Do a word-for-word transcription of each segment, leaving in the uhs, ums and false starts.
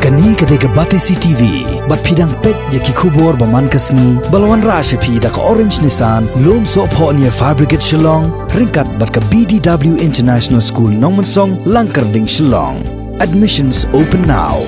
Kane ka dei ka Batesi T V, bad phi dang peit ïa ki khubor ba man ka sngi, ba la wanrah sha phi da ka Orange Nissan, Lumsohphoh near Fire Brigade Shillong, ryngkat bad ka B D W International School Nongmensong, Langkyrding, Shillong. Admissions open now.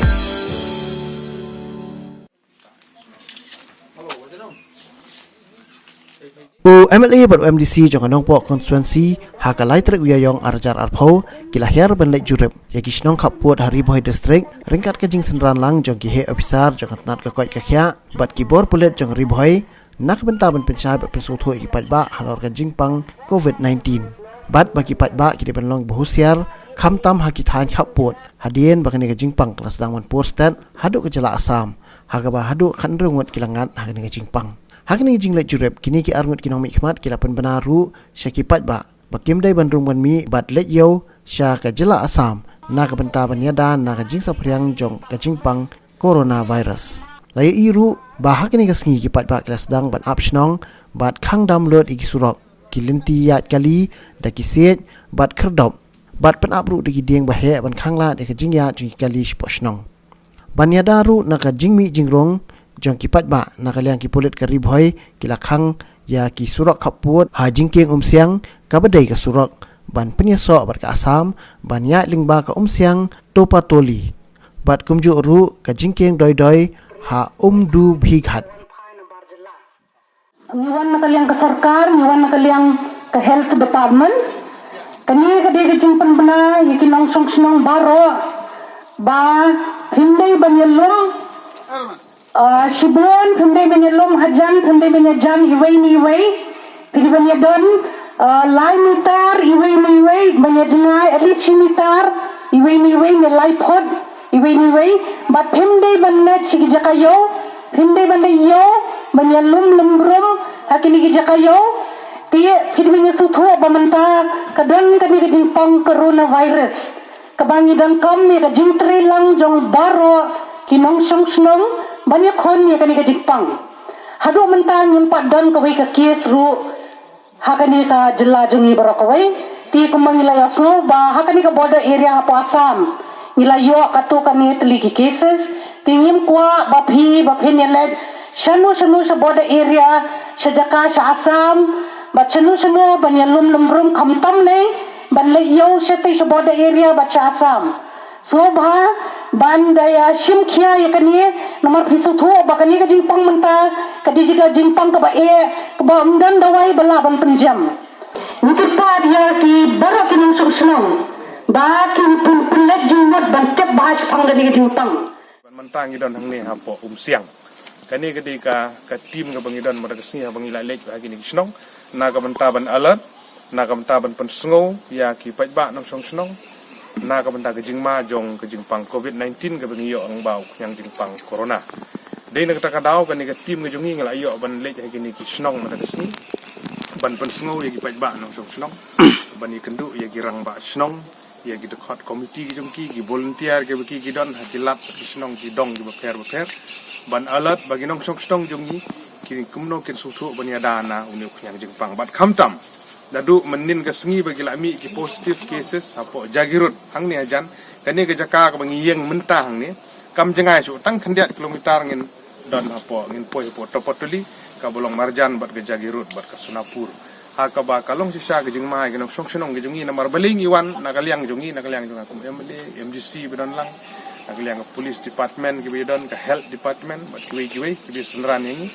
U M L A bad u M D C jong ka Nongpoh constituency, ha ka lai tarik u Ïaïong ar hajar arphew, ki la hiar ban leit jurip ïa ki shnong khappud ha Ri Bhoi District, ryngkat ka jingsynran lang jong ki heh ophisar jong ka tnat ka koit ka khiah bad ki bor pulit jong Ri Bhoi, na ka bynta ban pynshai bad pynsngewthuh ïa ki paidbah halor ka jingpang covid nineteen. Bad ba ki paidbah ki dei ban long ba husiar, khamtam ha ki thaiñ khappud, hadien ba kane ka jingpang ka la sdang ban pur stet haduh ka jylla Assam, ha kaba haduh khathynriew ngut ki la ngat ha kane ka jingpang. Ha kane ka jingleit jurip, kine ki arngut ki nongmihkhmat ki la pynbna ruh sha ki paidbah ba kim dei ban rung ban mih bad leit ïew sha ka jylla Assam, na ka bynta ban ïada na ka jingsaphriang jong ka jingpang coronavirus. La ïohi ruh ba ha kane ka sngi ki paidbah ki la sdang ban ap shnong bad khang dam lut ïa ki surok, ki lynti ïaid kali da ki siej bad khyrdop, bad pynap ruh da ki dieng ba heh ban khang lad ïa ka jingïaid jong ki kali shapoh shnong. Ban ïada ruh na ka jingmih jingrung jong ki paidbah, na ka liang ki pulit ka Ri Bhoi ki la khang ïa ki surok khappud ha Jingkieng Umsiang, kaba dei ka surok ban pynïasoh bad ka Assam, ban ïaid lyngba ka Umsiang Topatoli, bad kumjuh ruh ka Jingkieng Doidoi ha Umdubhighat. Ngi wan na ka liang ka sorkar, ngi wan na ka liang ka health department. Kane ka dei ka jingpynbna ïa ki nongshong shnong baroh ba phim dei ban ïalum, ah, shibun, phim dei ban ïalum hajan, phim dei ban ïajan iwei na iwei. Phi dei ban ïadon, ah, lai mitar iwei na iwei, ban ïajngai at least shi mitar iwei na iwei, ne lai phut iwei na iwei, bad phim dei ban leit sha ki jaka ïew, phim dei ban leit ïew ban ïalum lum brum ha kine ki jaka ïew. Te phi dei ban ïasngewthuh ba mynta ka don kane ka jingpang coronavirus, kaba ngi donkam ïa ka jingtrei lang jong baroh ki nongshong shnong ban ïakhun ïa kane ka jingpang. Haduh mynta ngim pat don kawei ka case ruh ha kane ka jylla jong ngi baroh kawei. Te kumba ngi la ïohsngew ba ha kane ka border area hapoh Assam ngi la ïoh katto katne tylli ki cases. Te ngim kwah ba phi, ba phin ïaleit shano shano sha border area, sha jaka sha Assam, bad shano shano ban ïalum lum brum, khamtam ne ban leit ïew shatei sha border area bad sha Assam. Sngewbha ban da ïa shim khia ïa kane, namar phi sngewthuh ba kane ka jingpang mynta ka dei ka jingpang kaba eh, kaba ym don dawai ba lah ban pynjem. Ngi kyrpad ïa ki baroh ki nongshong shnong ba kin pyn-, pynleit jingmut ban tip bha shaphang kane ka jingpang. Ban mynta ngi don hangne hapoh Umsiang. Kane ka dei ka, ka team kaba ngi don mynta ka sngi haba ngi la leit ha kine ki shnong, na ka bynta ban alert, na ka bynta ban pynsngew ïa ki paidbah nongshong shnong na ka bynta ka jingma jong ka jingpang covid nineteen kaba ngi ïoh lyngba u khñiang jingpang corona. Dei na kata ka daw kane ka team ka jong ngi ngi la ïoh ban leit ha kine ki shnong mynta ka sngi ban pynsngew ïa ki paidbah nongshong shnong, ban ïakynduh ïa ki rangbah shnong, ïa ki dkhot komiti ki jong ki, ki volunteer kiba ki, ki don ha ki lad ki shnong ki dong kiba pher bapher, ban alert ba ki nongshong shnong jong ngi kin kumno kin sngewthuh ban ïada na une u khñiang jingpang. Bad khamtam, naduh mynnin ka sngi ba ki la mih ki positive cases hapoh Jagiroad hangne hajan, kane ka jaka kaba ngi ïeng mynta hangne kam jngai shuh, tang khyndiat kilometer ngin don hapoh, ngin poi hapoh Topatoli, kaba long marjan bad ka Jagiroad bad ka Sonapur. Ha kaba ka long shisha ka jingma ïa ki nongshong shnong ki jong ngi, namar balei ngi wan na ka liang jong ngi, na ka liang jong nga kum M L A, M D C ba don lang, na ka liang ka police department kiba ïadon, ka health department bad kiwei kiwei kiba synran ïa ngi.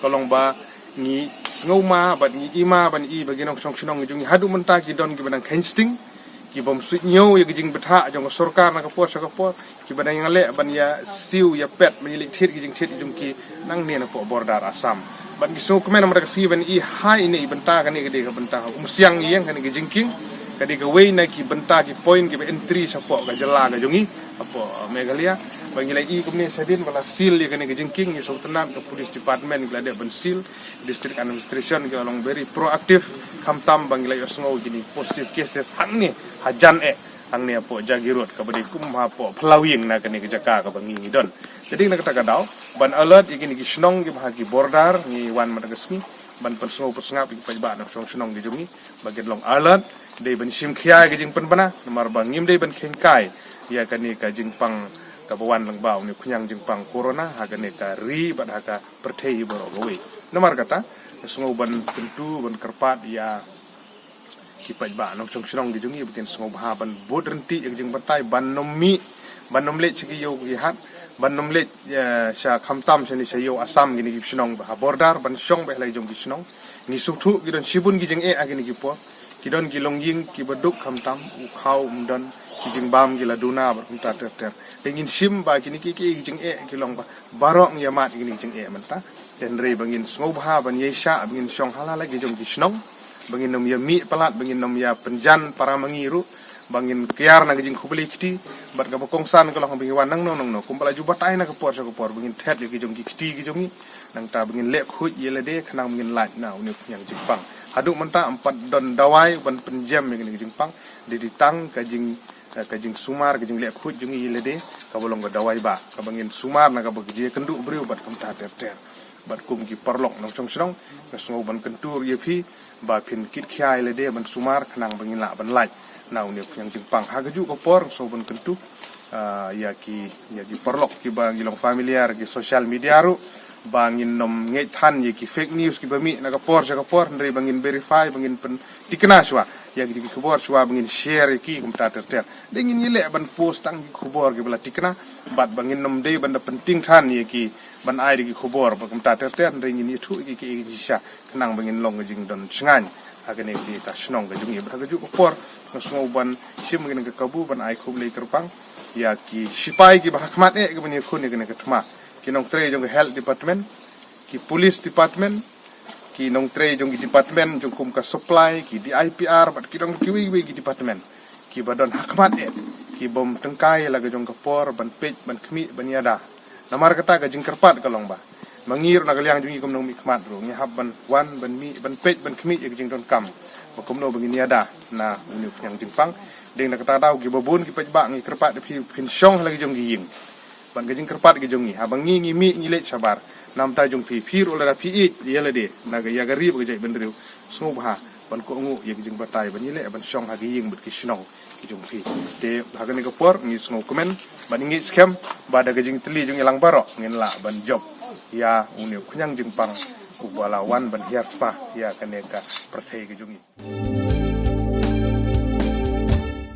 Ka long ba ngi sngewma bad ngi i ma ban i ba ki nongshong shnong ki jong ngi haduh mynta ki don kiba dang kheiñ sting, ki bym suidñiew ïa ka jingbthah jong ka sorkar na ka por sha ka por, kiba dang ïaleh ban ïa siew ïa pet ban ïaleh thied ki jingthied ki jong ki nangne napoh border Assam. Bad ngi sngewkmen namar ka sngi ban i ha ine i bynta, kane ka dei ka bynta ha Umsiang ïeng, kane ka jingkieng ka dei kawei na ki bynta ki point kiba entry shapoh ka jylla ka jong ngi hapoh Meghalaya. Ba ngi la i kumne shadien ba la seal ïa kane ka jingkieng, ngi sngewtynnat ka police department ki la dep ban seal, district administration ki la long very proactive, khamtam ba ngi la ïohsngew kine positive cases hangne hajan eh, hangne hapoh Jagiroad kaba dei kum hapoh Phyllawing na kane ka jaka kaba ngi ngi don. Te dei na kata ka daw ban alert ïa kine ki shnong kiba ha ki border, ngi wan mynta ka sngi ban pynsngew pynsngap ïa ki paidbah nongshong shnong ki jong ngi ba kin long alert, dei ban shim khia ïa ka jingpynbna, namar ba ngim dei ban kheiñ kai ïa kane ka jingpang kaba wan lyngba une u khñiang jingpang corona ha kane ka ri bad ha ka pyrthei baroh kawei. Namar kata, nga sngew ban kyntu, ban kyrpad ïa ki paidbah nongshong shnong ki jong ngi ba kin sngewbha ban bud ryntih ïa ki jingbatai, ban nym mih, ban nym leit sha ki ïew ki hat, ban nym leit, eh, sha khamtam shane sha ïew Assam, kine ki shnong ba ha border, ban shong beit ha la ki jong ki shnong. Ngi sngewthuh ki don shibun ki jingeh ha kine ki por. Ki don ki longïing kiba duk, khamtam u khaw um don, ki jingbam ki la duna bad kumta ter ter. Te ngin shim ba kine ki, ki jingeh ki long ba baroh ngi ïa mad kine ki jingeh mynta. Te hynrei ba ngin sngewbha ban ïaishah, ba ngin shong ha la la ki jong ki shnong, ba ngin nym ïa mih palat, ba ngin nym ïa pynjan para ma ngi ruh, ba ngin kiar na ka jingkhublei kti. Bad kaba kongsan ka long ba ngin wan nangno nangno, kumba la ju batai na ka por sha ka por, ba ngin thet ïa ki jong ki kti ki jong ngi. Nangta ba ngin leh khuid ïa lade khnang ba ngin lait na une u khñiang jingpang. Haduh mynta ym pat don dawai ban pynjem ïa kane ka jingpang. Dei dei tang ka jing, eh, ka jingsumar, ka jingleh khuid jong ngi ïa lade, kaba long ka dawai ba, kaba ngin sumar na kaba ka jingïakynduh briew bad kumta ter ter. Bad kum ki paralok nongshong shnong, nga sngew ban kyntu ïa phi ba phin kit khia ïa lade ban sumar khnang ba ngin lah ban lait na une u khñiang jingpang. Ha kajuh ka por nga sngew ban kyntu, ah, ïa ki, ïa ki paralok kiba ngi long familiar ki social media ruh, ba ngin nym ngeit than ïa ki fake news kiba mih na ka por sha ka por, hynrei ba ngin verify, ba ngin pynthikna shuwa ïa ki, ki khubor shuwa ba ngin share ïa ki kumta ter ter. Dei ngin ïaleh ban post tang ki khubor kiba la thikna, bad ba ngin nym dei ban da pynthikna ïa ki, ban ai da ki khubor ba kumta ter ter, hynrei ngin ïathuh ïa ki, ki, ki shisha khnang ba ngin long ka jingdon shngaiñ ha kane ka shnong ka jong ngi. Bad ha kajuh ka por nga sngew ban shim kane ka kabu ban ai khublei kyrpang ïa ki shipai kiba ha khmat eh kiba ïakhun ïa kane ka thma, ki nongtrei jong ka health department, ki police department, ki nongtrei jong ki department jong kum ka supply, ki D I P R bad ki dong kiwei kiwei ki department kiba don ha khmat eh, kibym tyngkai la ka jong ka por ban peit, ban khmih, ban ïada. Namar kata ka jingkyrpad ka long ba ma ngi ruh na ka liang jong ngi kum nongmihkhmat ruh ngi hap ban wan, ban mih, ban peit, ban khmih ïa ka jingdonkam ba kumno ba ngin ïada na une u khñiang jingpang. Dei na kata daw kiba bun ki paidbah ngi kyrpad ïa phi, phin shong ha la ki jong ki ïing. Ban ka jingkyrpad ka jong ngi, haba ngi, ngi mih, ngi leit shabar, namta jong phi, phi ruh lada phi ïeit ïa lade na ka, ïa ka ri bad ka jaitbynriew, sngewbha ban kohnguh ïa ka jingbatai ban ïaleh ban shong ha ki ïing bad ki shnong ki jong phi. Te ha kane ka por ngi sngewkmen bad ngi ngeit skhem ba da ka jingtylli jong ngi lang baroh ngin lah ban jop ïa une u khñiang jingpang uba la wan ban hiar thma ïa kane ka pyrthei ka jong ngi.